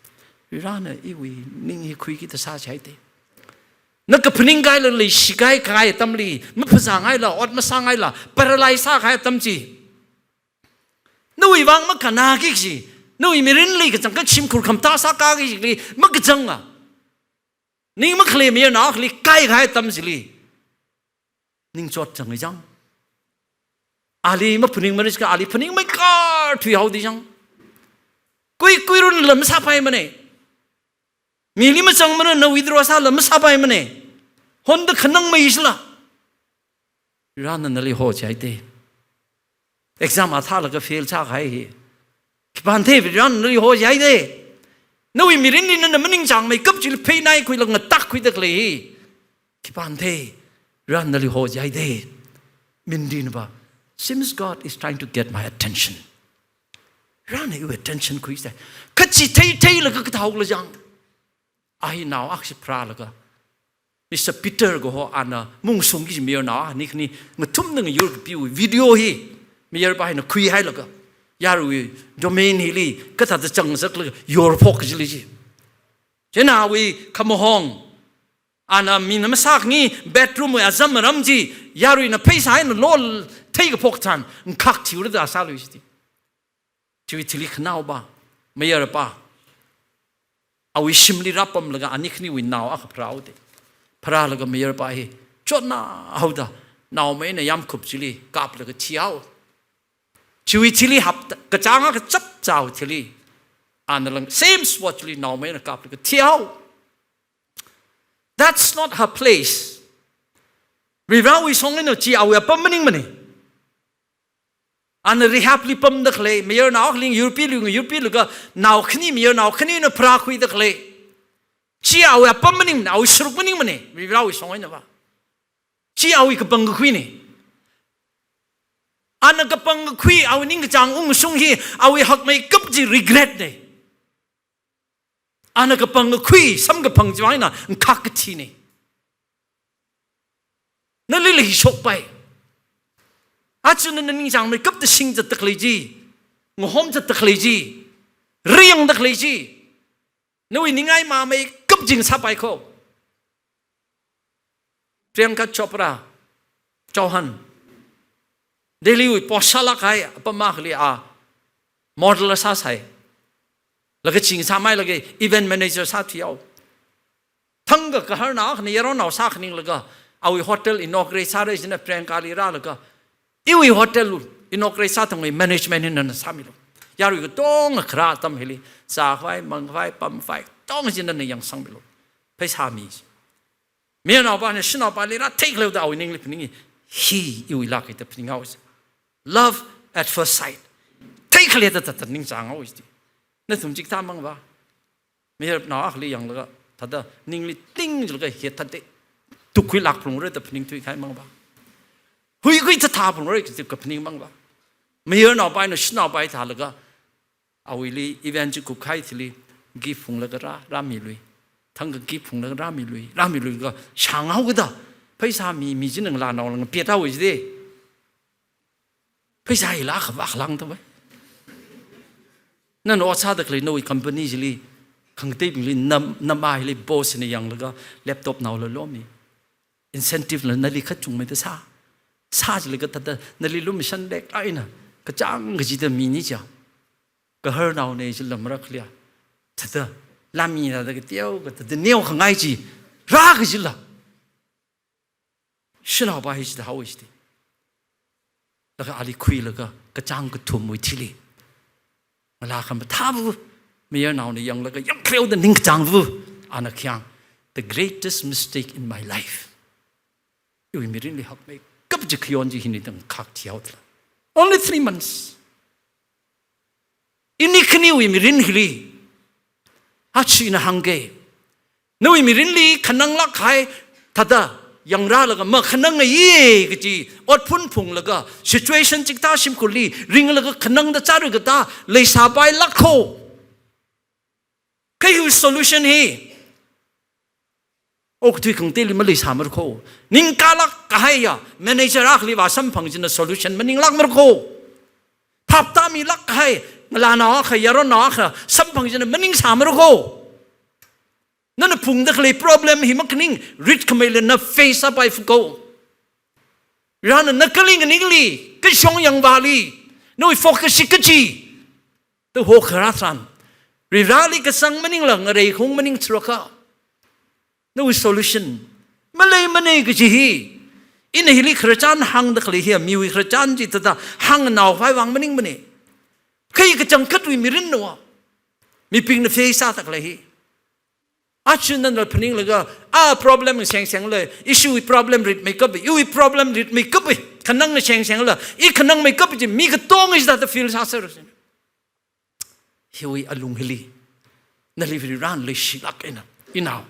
Varivarāna iwui ning hi khuikida sāchai te. Na kaphaning kahaila leishi kahai kahai atamli, maphazāngaila, ot masāngaila, paralyze sākahai atam chi. Nawui vang makanāki kaji, nawui mirinli kachangkhat shimkhur khamathā sākaki kajili, makachanga. Ning makhalei mayarnao akhali kaikhai atam chili ningchot zang jang. Ali maphaningmara jiakha ali phaningmeikar thuihaoda jang. Kui kuirun lam sāpaimana. Mili mazangmarana withdraw sāla masāpaimana. Honda khanangmei sila. Varena nali hojihaida. Exam athālaga fail sākahai hi. Khipānthei Varena nali hojihaida. Nawui mirinli nana maningchāngmeikap chili phei naikhuilaga ngatakkhuida khalei hi. Khipānthei Varena nali hojihaida. Minrinava. Seems God is trying to get my attention. Varena iwui attention khuisai. Kachi theitheilaga kathāhaola jang. A hi nao akha pharālaga, Mister Peter kaho ana mungshungki mayarnao ani khani ngathumna ngayur kapiwui video hi mayarpa hina khuihailaga, yarui domain hili kathāda changzaklaga yorphok kajili chi. Chieina awui khamahong, ana mina masākhangai bedroom wui azam aram chi yaruina pheisā eina lo theikaphok tharan ngkhak thiura da sālui chi. Chiwui thili khanaopa, mayarpa, awui shimli rāpamlaga ani khaniwui nao akha pharāhaoda. Pharālaga mayarpa hi chotnā haoda, naomeina yamkhup chili kaplaga thihao. Chiwui thili hapta, kachāng akha chapchāwui thili, ana lang same spot chili naomeina kaplaga thihao. That's not her place. Varivarawui song eina chi awui apam maningmana. Ana rehab li pamda khalei, mayarnao akhali yurpilu, yurpilaga nao khani, mayarnao khanina pharākhuida khalei. Chi awui apam maningmana, awui saruk maningmana, Varivarawui song einava. Chi awui kapangkakhuina. Ana kapangkakhui, awui ningkachāng ungshung hi, awui hakmeikap chi regret na. Ana kapangkakhui, samkaphang chiwui eina ngkhak kathina. Nali leishokpai. Aja nana ningchāngmeikapta singzatda khalei chi, ngahomzatda khalei chi, riyangda khalei chi, nawui ningai mamei kapching sāpai kho. Priyanka Chopra, Chauhan, Delhi wui post sālāk kahai apam akhali a model sāsai. Laga ching sāmeilaga event manager sāthuihao. Thangkha gaharnao akhana yaronnao sākhaninglaga, awui hotel inaugurate sāra jina Priyankali rālaga, iwui hotel inaugurate sāthangwui management hi nana sāmilu. Yarui katonga kharā atam hili, zākhavai, mangkhavai, pamkhavai, katonga chi nana yangsangmilu. Pheisā mi. Mayarnaopa eina shanaopali rātheikhaleoda awui ningli phaninga, hi iwui lāka da phaninghaosa. Love at first sight. Theikhaleoda thāda ningchānghaosa. Nathum chikathā mangva. Mayarnao akhali yanglaga, thāda ningli ting jilaga hi thāda tukkhuilāk phalungra da phaningthui kahai mangva. Huikhui thāthā phalungra da kaphaning mangva. Mayarnaopa eina shanaopa hi thālaga, awuili event chi kupkahai thili gift phunglaga rā, rāmilui. Thangkha gift phunglaga rāmilui, rāmiluilaga shānghaokida, pheisā mi, mi china ngalānao lang pet haowa jide. Pheisā hila khavā khalāng tawai. Nana ot sāda khalei nawui company chili, khangateibingli, nam, nama hili boss na yanglaga laptop naola lomi. Incentive la nali kachungmeida sā. Sā jilaga thāda nali lumashan lek eina kachāng kachida mini chiya. Gaharnaona jila marakliya. Thāda lāmida kateokha thāda neokhangai chi rā kajila. Shanaopa hi chithāhaowa jide. Laga ali khuilaga kachāng kathumwui thili, ngalā khamathāva, mayarnaona yanglaga yangkhaleoda ningkachāngva, ana khayang, "The greatest mistake in my life." Iwui mirinli hakmeikap chi khayon chi hina da ngkhak thihaoda lei. Only three months. Ini khaniwui mirin hili, aja ina hāngga, nawui mirinli khananglāk kahai thāda yangrālaga makhanangngaiya kaji, otphun phunglaga, situation chikathā shimkhurli ringlaga khanangda chāra kathā leisāpailāk kho. Kha hiwui solution hi okathui khangateili maleisāmara kho. Ningkalāk kahaiya manager akhali vāsamphang china solution maninglākmara kho. Phaptāmilāk kahai ngalānao akha, yaronnao akha samphang china maningsāmara kho. Nana phungda khalei problem hi makhaning ritkhameila na face sāpai fu kho. Varena nakali nganingli, kashong yangvāli, nawui focus chi kachi da hokharā tharan, Varivarali kazang maningla ngareikhung maning tharakha, Nawui solution maleimana kaji hi. Ina hili khararchan hāngda khalei hi, miwui khararchan chi thāda hāngnaovai vang maningmana. Kha i kachangkhatwui mirinna. Mibingna face sāda khalei hi. Aja nana phaninglaga, a problem sengseng lei, ishiwui problem ritmeikap, iwui problem ritmeikap, khanangna sengseng la, i khanangmeikap chi mi katonga hithāda feel sāsera. Hiwui alung hili, nali Varivarana leishilāk eina, inao.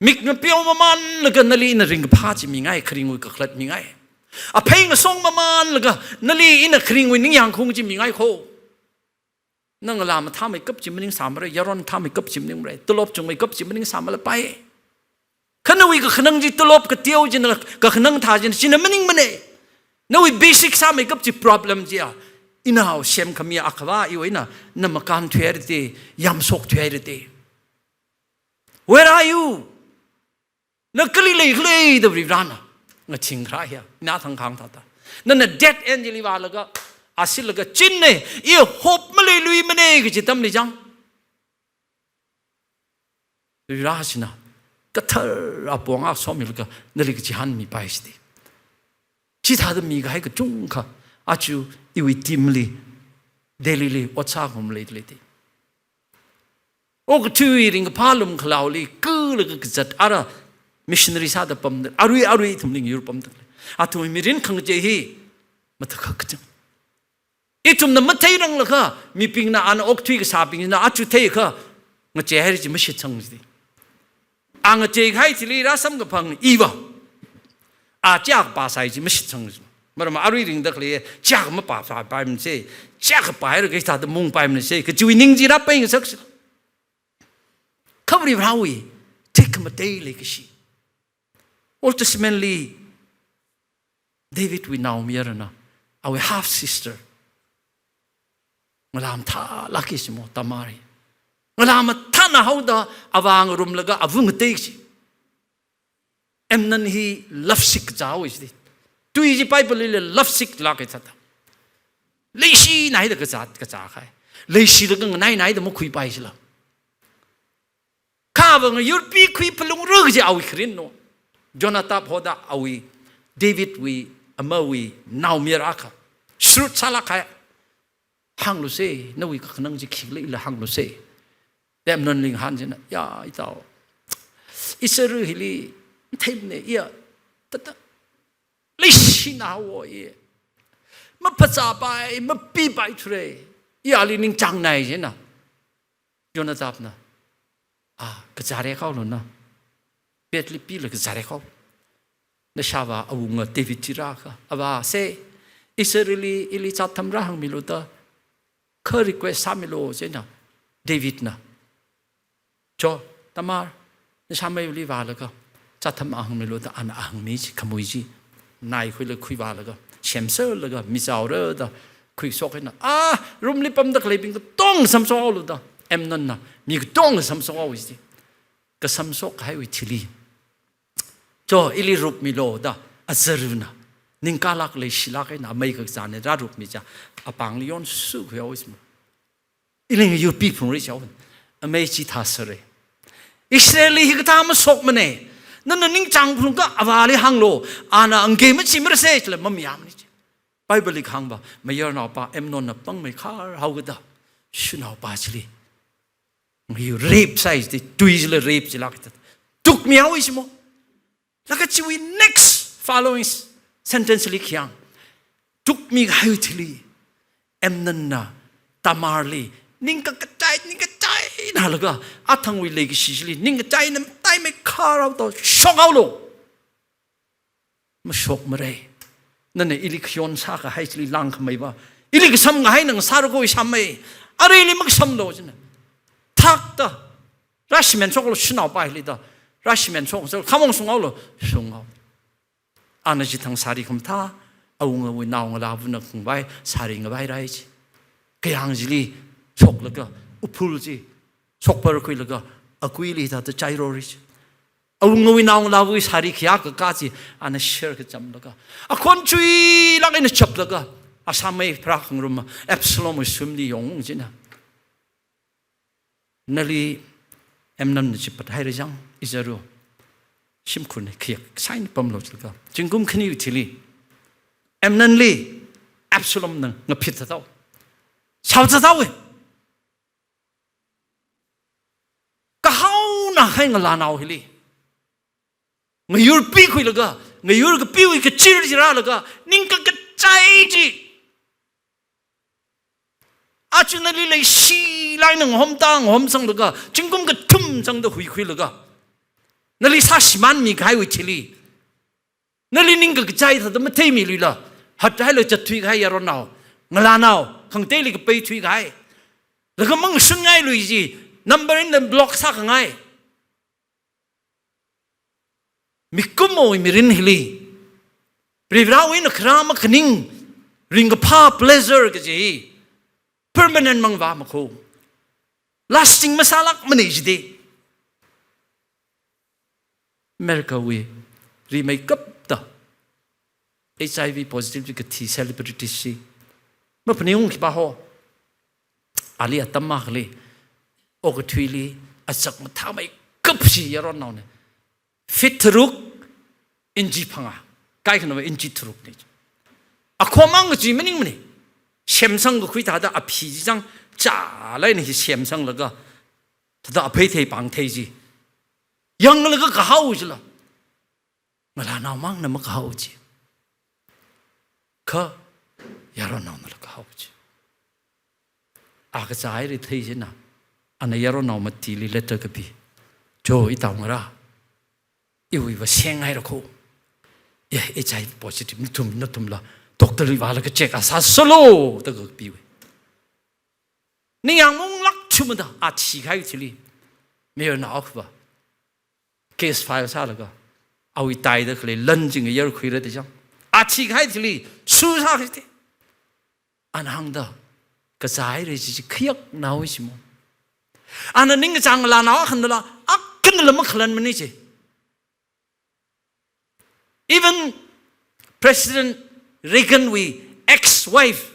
Mik ngapeo mamanlaga nali ina ringkaphā chi mingai, kharingwui kakhalat mingai. Aphei ngasong mamanlaga nali ina kharingwui ningyāngkhaung chi mingai kho. Nang ngalā mathāmeikap chi maningsāmara, yaron thāmeikap chi maningmara, tolop chungmeikap chi maningsāmalapai. Kha nawui kakhanang chi tolop kateo china, kakhanang thā china, china maningmana. Nawui basic sāmeikap chi problem chiya, inao semkhami akhava iwui eina na makānthuihaira te, yamshokthuihaira te. Where are you? Na kali leikhala da Varivarana ngachingkharā hiya, ina thangkhang thāda. Nana dead end chili vālaga, asilaga, chinna, i hope maleiluimana kaji atamli chang, Varivarana kathara apong akha somilaga nali kachihānmipai shiti. Chithāda mikahai kachungkha, aja iwui team li, Delhi li, ot sākahai maleilei te. Okathuiwui ringkaphā lumkhalaoli kalaga kazat ara missionary sāda pamda, arui arui ithumli ngayur pamda lei. Athumwui mirin khangachei hi matakhak kachang. Ithumna matheiranglaga, mibingna ana okathui kasābingna aja theikha, ngacheihaira chi mashitsang chi. A ngacheikahai chili rāsamkaphang iva, a chiyākha pāsai chi mashitsang chi. Maram arui ringda khalei chiyākha mapāsāpaimana se, chiyākha pāhaira kaji thāda mungpaimana se, kachiwui ning chi rāpeingasak si. Kha Varivarawui tekhamatei leikashi. Old Testament li Davidwui naomayarana, awui half sister, ngalā mathālāka shimo, Tamar hi. Ngalā mathāna haoda avā ngarumlaga ava ngatei chi. Amnon hi lovesick kazāhaowa shiti. Tui chi Bible li lovesick lāka thāda. Leishinaida kazā, kazākahai. Leishilaga nganainaida makhuipai shila. Kha va ngayurpi khuiphalungra kaji awui kharinna. Jonadab hoda awui, Davidwui, amawui naomayara akha. Shrewd sālākkahai. Hānglu se, nawui kakhanang chi khikhala ila hānglu se. Amnonli ngahān china, ya, itao, Israel hili, theimana, iya, thāda, leishinahaowa iya. Maphazāpai, mapipaithura. Iyali ningchāngnai china. Jonadabna, a, kazārekhaolu na. Petli pila kazārekhao. Nashāvā awunga David chi rākha, avā se, Israel li ili chātham rāhāngmilu da, kha request sāmilu china, Davidna. Cho, Tamar, nashāmeili vālaga, chātham hāngmilu da, ana hāngmi chi, khamui chi, naikhuilaga khuivālaga, semserlaga, michaora da, khuishok eina, a, room li pamda khaleibing katonga samshokhaolu da, Amnonna, mi katonga samshokhaowa shiti. Kasamshokkahaiwui thili. Cho, ili rupmilu da, azaruna. Ningkalāk leishilāk eina amei kakazāna rārupmi cha, apāngli yonsukhuihaowa shimo. Ili ngayurpi phungra chao. Amei chithā sāra. Israel li hikathā mashokmana. Nana ningchāng phungkha avāli hānglu. Ana angke machimara se chila mamiyamni chi. Bible li kahāngva, mayarnaopa Amnonna pāngmeikhar haokida, shanaopa chili ngayur rape sāi shiti, tui chila rape chilāk thāda. Tukmihaowa shimo. Laga chiwui next following sentence li khi hāng. Tukmikahai thili, Amnonna Tamarli ningkakachai, ningkachaina laga, athangwui leikashi chili ningkachaina mataimeikhar haoda shokhaolu. Mashokmara. Nana ili khayon sākahai chili langkhameiva, ili kasam ngahaina ngasāra kho, i sāmei. Aruili makasamlu china. Thakta. Rāshimān shoklu shanaopa hili da. Rāshimān shok, khamong shunghaolu, shunghao. Ana chithang sari khamathā, awungawui naongalāvana khangavai, sari ngavairai chi. Kayāng chili shoklaga, uphul chi shokpar khuilaga, akuili thāda chairori chi. Awungawui naongalāvawui sari khayā kakā chi, ana share kachamlaga, akhon chuilāk eina chaplaga, asāmei pharā khangaruma, Absalomwui sumli yong china. Nali Amnonna chipathaira chang, izaru. shimkhur eina khayak saina pamlu jilaga, zingkum khaniwui thili, Amnonli Absalomna ngaphit thāthaowa. Shaothathaowa. Kahaona kahai ngalānao hili ngayur pikhuilaga, ngayur kapiwui kachir chi rālaga, ning kakachai chi. Aja nali leishi lāk eina ngahomtā ngahomsanglaga, zingkum kathum zangda huikhuilaga, nali sāshimānmi kahaiwui thili, nali ning kakachai thāda matheimiluila, hathailaga zatthui kahai yaronnao, ngalānao, khangateili kapeithui kahai, laga mangshun ngailui chi, number eina block sākhangai. Mikumowui mirin hili, Varivarawui eina kharā makaning, ringkaphā pleasure kaji hi permanent mangvāmakho. Lasting masālākmana jida. Americawui rimeikapta HIV positive chi kathi celebrities chi maphaningung khipā ho. Ali atam akhali, okathuili, azak mathāmeikap chi yaronnaona. Feet tharuk, inch phangā. Kaikhanava inch tharukna. Akhomang kaji maningmana. Semsang kakhui thāda aphi chi chang, chālāk eina hi semsanglaga, thāda aphei thei pāng thei chi yanglaga kahao chila, ngalānao mangna makahao chi. Kha yaronnaonala kahao chi. A kazāhaira thei china, ana yaronnao matili letter kapi. Jo, itao ngarā, iwuiva senghaira kho. Ya, HIV positive, nathum, nathumla doctor li vālaga check a sāsālu, da kapiwa. Ningyāng maunglāk chumada, a thikahai thili, mayarnao akhava case file sālaga, awui taida khalei lan chi ngayarkhuira da chang. A thikahai thili, su sākahai thili, ana hāngda, kazāhaira chi chi khayaknao chi mo. Ana ningkachāng ngalānao akhanala, akhanala makhalanmana chi. Even President Reagan wui ex-wife,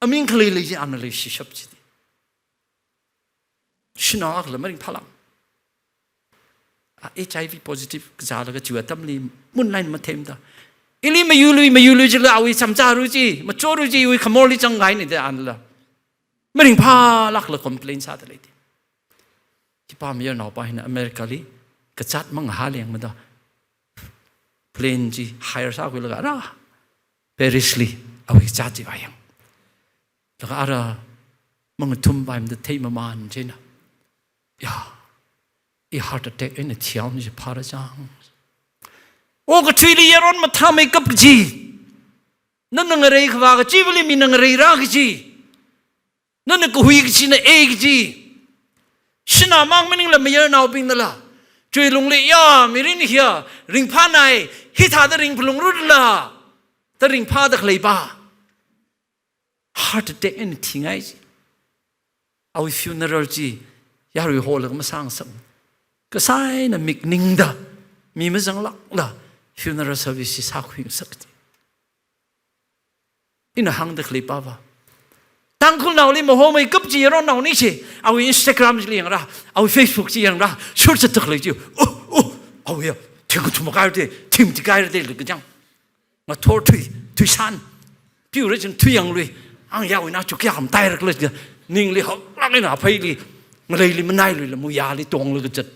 aming khalei lei chi ana leishishap chi. Shanao akhala maringphālāk. A HIV positive kazālaga chiwui atamli mun line mathemda, ili mayului, mayului jila awui samchāru chi, machoru chi, iwui khamorli changngaina da anala maringphālākla complain sāda lei da. Khipā mayarnaopa hina Americali kazāt mangahā lengmada, plane chi hire sākhuilaga ara Parisli awui kazāt chi vāyang. Laga ara mangathumpai mada theimaman china, ya, i heart attack eina thihaona chi phāra chang. Okathuili yaron mathāmeikap kaji, nana ngarei khavā kachivali mina ngareira kaji, nana kahui kachina e kaji, shanao mang maningla mayarnaobingnala, chiwui lungli, ya, mirin hiya ringphānai, hithāda ringphalungrala da ringphāda khaleipa heart attack eina thingai chi. Awui funeral chi yarui hall laga masāngasakmana. Kasā eina mik ningda, mi mazanglākla funeral service chi sākhuingasak chi. Ina hāngda khaleipava, Tangkhulnaoli mahomeikap chi yaronnaona chi, awui Instagram chili yangra, awui Facebook chi yangra, short chat takhalei chi. Oh, oh, awui ya, thing kathum kaira da, thing mati kaira da, lei kachang. Ngathor thui, thuishan. Piura ching thuiyanglui. Ang yawui na chu kayā khamataira khala, ningli haklāk eina apheili, ngaleili manailuila, muyāli tonglaga zat.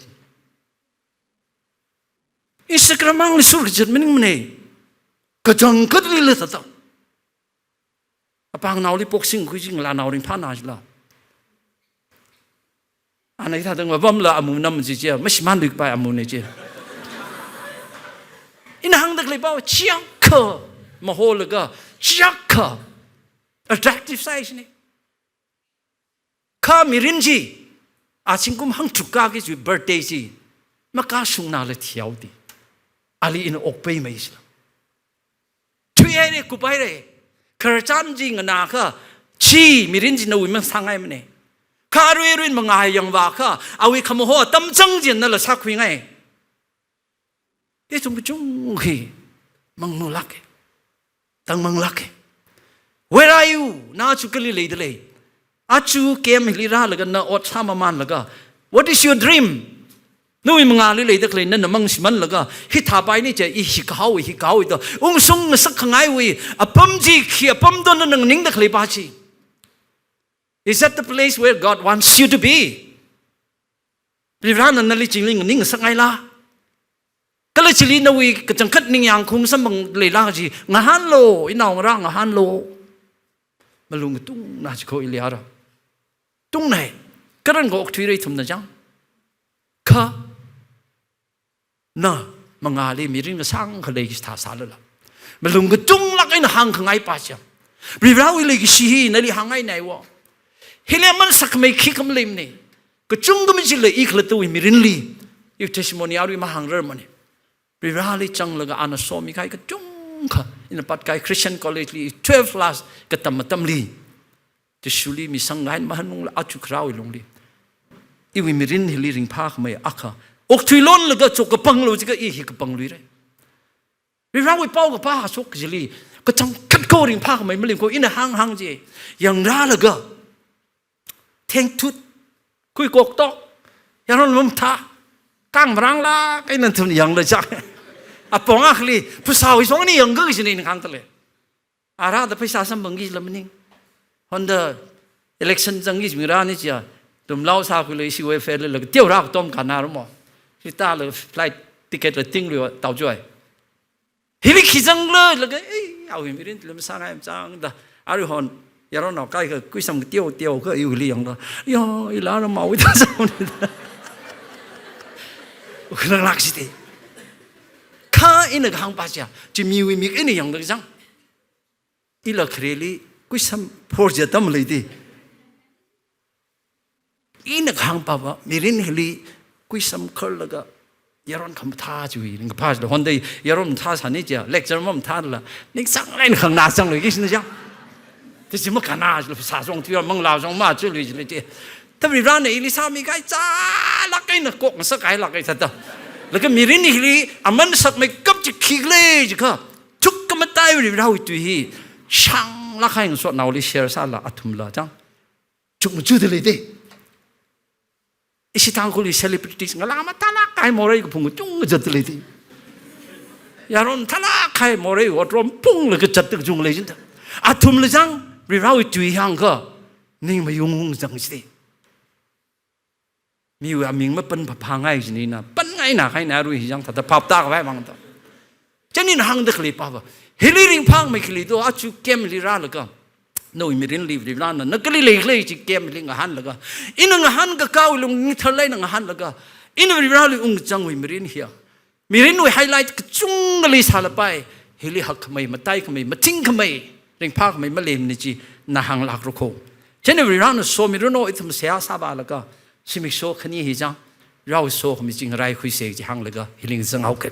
Instagram mangli sur kazat maningmana. Kachangkhatlila thāda. Apāngnaoli boxing khui chi ngalānao ringphāna chila. Ana hithāda ngapamla amu nam chi chi, mashimānlui kapai amuna chi. Ina hāngda khaleipa, chiyākha maholaga, chiyākha attractive sāi china. Kha mirin chi, a zingkum hangtharuk kāki chiwui birthday chi makashungnala thihaoda, ali ina okpaimei chila. Thuihaira, kuphaira. Khararchan chi nganākha, chi mirin chi nawui masāngaimana. Kha arui aruina mangā yangvākha, awui khamaho atam chang chi nala sākhuingai. Ithum kachungkha mangmalāka, tangmalāka. Where are you? Na aja kali leida lei? Aja camp hili rālaga na ot sāmamanlaga, what is your dream? Nawui mangāli leida khalei nana mangāshi manlaga, hithāpaini chi, i hi kahaowa, hi kahaowa da ungshung ngasak khangaiwui apam chi khi apam do nana nganingda khaleipa chi? Is that the place where God wants you to be? Varivarana nali chili nganing ngasakngaila? Kala chili nawui kachangkhat ningyāng khung samphang leila chi, ngahānlu, inaongarā ngahānlu. Malung katungna chi kho ili ara. Tungnai, karan kho okthuira ithumna chang. Kha, na mangāli mirin kasāng khalei kashithā sālala, malung katunglāk eina hāngkhangaipa chi, Varivarawui leikashi hi nali hāngngainaiwa. Hili aman sakmei khikha maleimana. Kachungkha machila i khalattawui mirinli, i testimony arui mahāngrarmana. Varivarali zanglaga ana somikahai kachungkha, ina Patkai Christian College li twelve class katam atamli, Jishuli misang ngain mahanungla aja kharāwui lungli, iwui mirin hili ringphākhamei akha okthuilonlaga chok kapanglu jiakha i hi kapangluira. Varivarawui paokaphā hashok kajili, kachangkhat kho ringphākhamei maleimana kho, ina hānghāng chi yangrālaga, thengthut, khuikoktok, yaron mamathā, kang maranglāk eina nathum yangla chang. Apong akhali, phasāwui song ni yangkha kajina ina hāngda lei. Arāda pheisā samphangki jila maning. Honda election zangki jimi rāni chiya, tumlau sākhuilu, ishi welfare lila, teorā katom kanarmo. Hithāla flight ticket la tinglu tao chuai. Hili khi zanglu laga, ei, awui mirin tila masāngai machang da. Arui hon, yaronao kaikha kuisam kateo teokha iwuili yangda, yo, ila ramawui da zangni da. Ukhananglāk shite. Kha ina kahāngpa chiya, chi miwui mik eina yangda kachang. Ila khareli kuisam phor chi atam leida. Ina kahāngpava, mirin hili kuisam kharlaga yaron khamathā chiwui ringkaphā chila, honda yaron mathā sāni chiya, lecture mamathāla, ning sanglāk eina khanganā sanglui kishina chang. Tachi makanā chila, phasā song thuiya, manglā song machului chila chi. Varivarana ili sāmikahai chālāk eina kok ngasakkahai lāk eina thāda. Laga mirin hili aman sakmeikap chi khikhala jiakha, chuk kamatai Varivarawui tui hi shānglāk eina ngasotnaoli share sāla athumla chang chukmachuda leida. Ishi Tangkhulli celebrities ngalā mathālākkahai morei kaphung kachungkha zatda leida. Yaron mathālākkahai morei otrom phunglaga zatda kachungkha lei jida. Athumla chang Varivarawui tui hāngkha ning mayung zang shite. Miwui aming mapanphaphāngai jinina, panngaina kahaina arui hi chang thāda phap tākhavai mangda. Chieina ina hāngda khaleipava, hili ringphāmei khaleito, aja camp li rālaga, nawui mirinli Varivarana na kali leikhala chi camp li ngahānlaga, ina ngahānkakāwui lungli tharlāk eina ngahānlaga, ina Varivarali ungzangwui mirin hiya, mirinwui highlight kachungkhali sālapai, hili hakkhamei, mataikhamei, mathingkhamei, ringphākhamei maleimana chi na hānglākra kho. Chieina Varivarana somiranu, ithum seihā sāvālaga, zimiksho khani hi chang, Varewui sokhami chi ngaraikhuisa chi hānglaga, hili ngazanghaoka.